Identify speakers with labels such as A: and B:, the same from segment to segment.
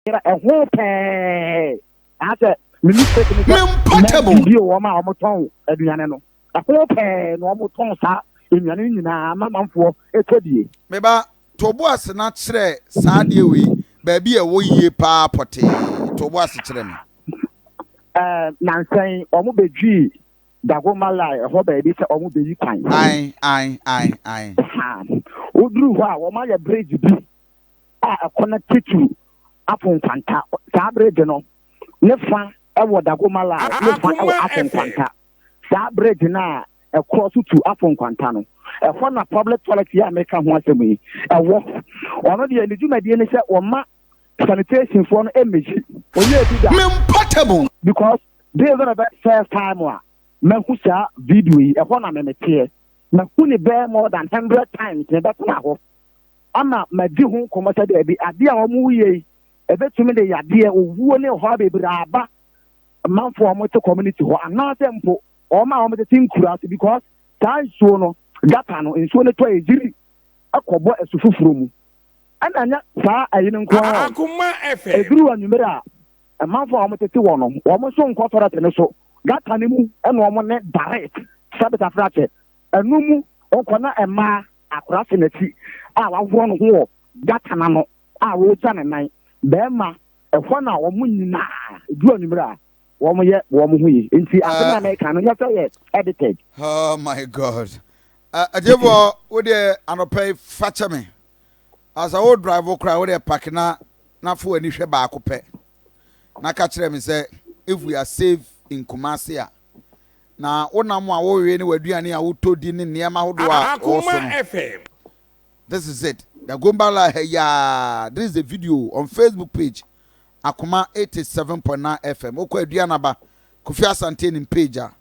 A: Yera ɛho pɛɛ asɛ me mistake ne sɛ
B: Portable.
A: mɛn wɔn a wɔtɔn aduane no ɛho pɛɛ na wɔtɔn saa nnuane no nyinaa ma manfoɔ ɛtɔ die.
B: Meba tobo ase na kyerɛ saa adeɛ wei baabi a ɛwɔ yie paa pɔtee. Tobo ase kyerɛ me.
A: Nansɛn wɔn bɛdwii Dagomba line ɛhɔ baabi sɛ wɔn bɛyi kwan.
B: Ae, ae, ae, ae.
A: Ha woduru hɔ a, wɔn ayɛ bridge bi a ɛconnect to Afo Nkwanta. Saa bridge no ne fa ɛwɔ Dagomba line, ne fa ɛwɔ Afo Nkwanta. Saa bridge no a ɛkorɔ so to Afo Nkwanta no, ɛhɔ na public toilet yi a meka ho asɛm yi ɛwɔ. Ɔno deɛ, ne dwumadie ne sɛ wɔma sanitation foɔ no mmɛyi. Ɔnyɛ bi da.
B: Portable.
A: Because this is the very first time a mahu saa video yi. Ɛhɔ na memeteɛ mahu ne bɛɛ more than 100 times. Mebɛtena hɔ ama madi ho nkɔmmɔ sɛ daabi, adeɛ a wɔn yɛ yi ɛbɛtumi de yadeɛ, owuo ne ɔhaw bebree aba manfoɔ a wɔte community hɔ anaasɛ mpo wɔn a wɔtete nkura ase, because saa nsuo no, gutter no nsuo no tɔ eyiri ɛkɔbɔ ɛso foforɔ mu. Ɛna nyɛ saa ɛyi no nko ara o.
C: Akoma FM.
A: Eduru anwummerɛ a, amanfoɔ a wɔtete wɔ no, wɔn nso nkɔ toilet no so. Gutter no mu ɛna wɔn ne direct sɛbitafrakyɛ ɛno mu ɔkɔ na mmaa akora se n'akyi a wahoɔ no ho wɔ gutter n'ano a wɔregya ne nan. Bɛrima ɛhɔ na wɔn nyinaa eduru anwummerɛ a wɔn yɛ wɔn ho yi. Nti asɛm a mɛka no nyɛ sɛ yɛ edited.
B: Oh my God. Atiefoɔ, wo deɛ anɔpa yi fa kyɛ me. Asa wo drive koraa, wo deɛ park na fo ani hwɛ baako pɛ. Na ka kyerɛ me sɛ if we are safe in Kumasi a, na wonam a wowe ne w'aduane a wotɔ di ne nneɛma ahodoɔ a ɛwɔ so
C: Akoma
B: no.
C: FM.
B: This is it. The Gombala yeah. This is the video on Facebook page. Akoma 87.9 FM. Okɔ Aduanaba Kofi Asante nim page a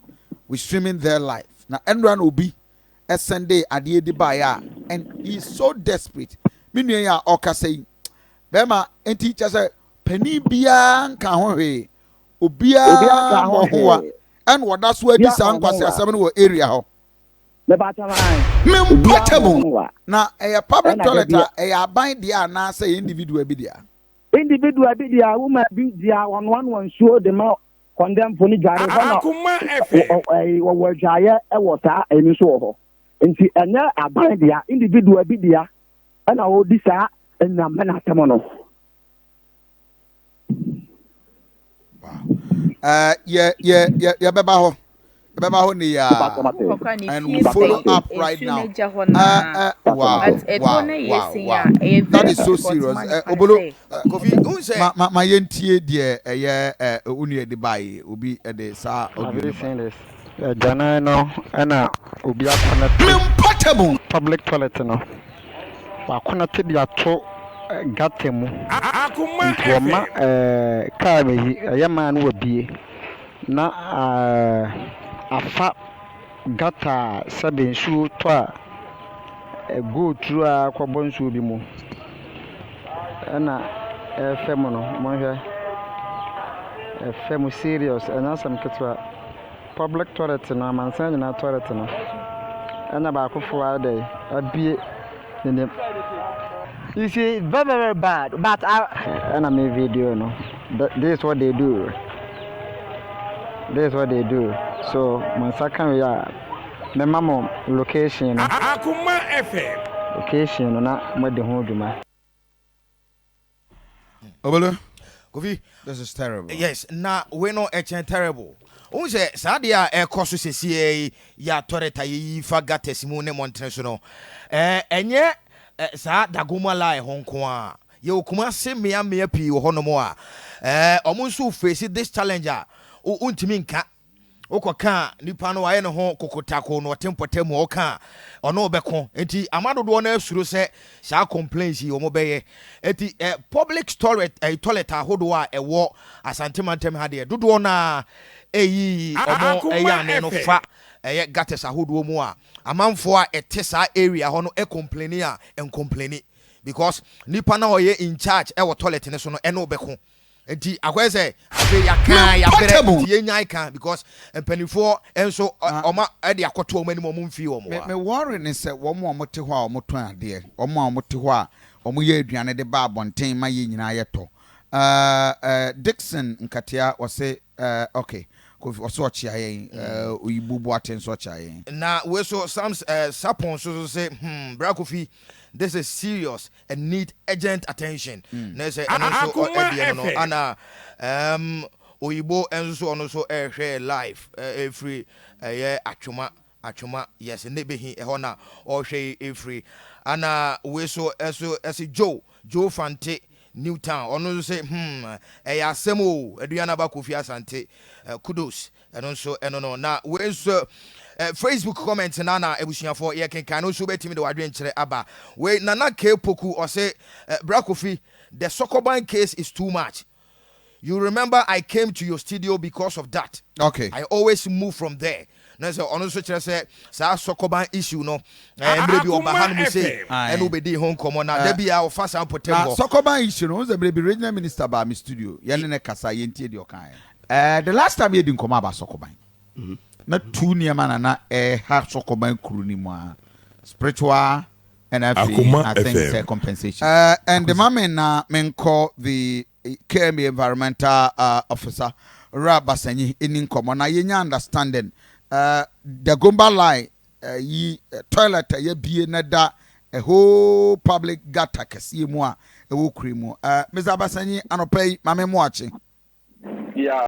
B: we streaming there live. Na ɛnura na obi ɛsɛnde adeɛ di baeɛ a, and he is so desperate. Me nua yi a ɔkasa yi, bɛrima nti kyɛ sɛ panin biara nka ho hwee.
A: Obiara
B: Obiara
A: nka ho
B: mmɔ ho wa.
A: hwee.
B: Ɛna ɔda so adi
A: Obiara
B: saa
A: nka ho
B: nkwasi
A: wa.
B: asɛm no wɔ area hɔ.
A: Mebakyɛ man. Obiara mmɔ ho wa.
B: Na ɛyɛ public
A: Ɛna
B: toilet
A: dabi
B: a, ɛyɛ aban deɛ anaasɛ ɛyɛ individual bi deɛ?
A: Individual bi deɛ, woman bi deɛ, ɔnoanoa nsuo de ma kɔndɛmfo no dware hɔ na
C: Akoma FM.
A: wɔwɔ adwaeɛ wɔ saa ɛni nso wɔ hɔ. Nti ɛnyɛ aban dea, individual bi dea ɛna ɔdi saa nyame n'asɛm no.
B: Yɛ yɛbɛba hɔ ne ya and we follow up right now. Wow, that is so serious. Obolo
D: Kofi n sɛ
B: ma ma ma yɛntie deɛ ɛyɛ onua de baa obi ɛde saa
E: Have
B: audio
E: you
B: no ba.
E: seen this? Agyanan no ɛna obi aconnect
B: Portable.
E: Public toilet no waconnect de ato gutter mu.
C: Akoma
E: nti wɔma
C: FM.
E: Kaa bɛyi ɛyɛ maa no wabie na afa gutter a sɛbe nsuo tɔ a ɛgo turu a kɔbɔ nsuo bi mu ɛna ɛfɛ mu no. Monhwɛ, ɛfɛ mu serious, ɛnyɛ asɛm ketewa. Public toilet no, amansan nyinaa toilet no, ɛna baakofoɔ ayɛ dɛ abie ne
F: You see, very, very bad. But I,
E: ɛna me video no. This is what they do, this is what they do. So mo nsa ka wei a, mɛma mo location no.
C: Akoma FM.
E: Location no na moadi ho dwuma.
B: Obolo.
D: Kofi.
B: This is terrible.
D: Yes, na wei no ɛkyɛn terrible. Wohu sɛ saa deɛ a ɛkɔ so sɛsie yi yɛ toilet a yɛyi fa gutters mu ne mmɔntene so no, ɛnyɛ saa Dagoma line ho nko a yɛwɔ Kumase. Mmeammea pii wɔ hɔnom a ɔmo nso face this challenge a wontumi nka. Wokɔka a, nipa no wayɛ ne ho kokotako na ɔte mpɔtam mu. Ɔka a, ɔno bɛko. Nti ama dodoɔ no asuro sɛ saa complaints yi wɔn bɛyɛ. Nti public toilet ahodoɔ a ɛwɔ Asante mantam ha deɛ, dodoɔ no a ɛyi ɔmo ɛyɛ ane no fa ɛyɛ gutters ahodoɔ mu a amanfoɔ a ɛte saa area hɔ no ɛcomplaini a ɛncomplaini because nipa na ɔyɛ in charge ɛwɔ toilet ne so no ɛne ɔbɛko. Nti akɔyɛ sɛ afei yɛaka yɛabrɛ, nti yɛnyae ka because mpanimfoɔ nso ɔma ɛde akɔto wɔn anim, ɔmo mfii wɔn.
B: Me worry ne sɛ wɔn a wɔte hɔ a wɔtɔn adeɛ, wɔn a wɔte hɔ a wɔyɛ aduane de ba abɔnten ma yɛn nyinaa yɛtɔ. Dixon Nkatea wɔse okay, Kofi ɔso ɔkyea yɛn. Oyibo Boate nso ɔkyea yɛn.
D: Na wei so Sams Sapon so sɛ, bra Kofi, this is serious and need urgent attention." Na sɛ ɛno nso
C: Akoma
D: ɛdeɛ no
C: FM.
D: Ana Oyibo nso so ɔno nso ɛrehwɛ live ɛfiri ɛyɛ Atwoma Atwoma, yes, ne behi ɛhɔ na ɔrehwɛ yi ɛfiri. Ana wei so ɛso ɛsɛ Joe Joe Fante Newtown, ɔno nso sɛ, ɛyɛ asɛm o, Aduanaba Kofi Asante, kudos." Ɛno nso ɛno no. Na wei nso Facebook comment na abusuafoɔ yɛkenkan no nso wobɛtumi de wadwenkyerɛ aba. Wei Nana K Poku ɔse, "Bra Kofi, the Sokoban case is too much. You remember I came to your studio because of that. I always move from there." Na sɛ ɔno nso kyerɛ sɛ saa Sokoban issue no, mmerɛ bi ɔba ha no mu sei
C: FM.
D: ɛne wobɛdi ho nkɔmmɔ na da bi a ɔfa saa mpɔtam
B: Na
D: hɔ.
B: Sɔkɔban issue no, sɛ mmerɛ bi regional minister baa me studio, yɛne ne kasa, yɛntie deɛ ɔkaeɛ. The last time yɛdi nkɔmmɔ aba Sɔkɔban na tu nneɛma na ɛha Sɔkɔban kuro no mu a spiritual ɛna afei
C: Akoma
B: I think
C: FM.
B: sɛ compensation and the mame na menkɔ the KMA environmental officer Ra Basanyi ɛni nkɔmmɔ na yɛnya understanding Dagomba line yi toilet a yɛbie na da a whole public gutter kɛseɛ mu a ɛwɔ kuro mu. Mr Basanyi, anɔpa yi maame mu akye.
G: Yeah.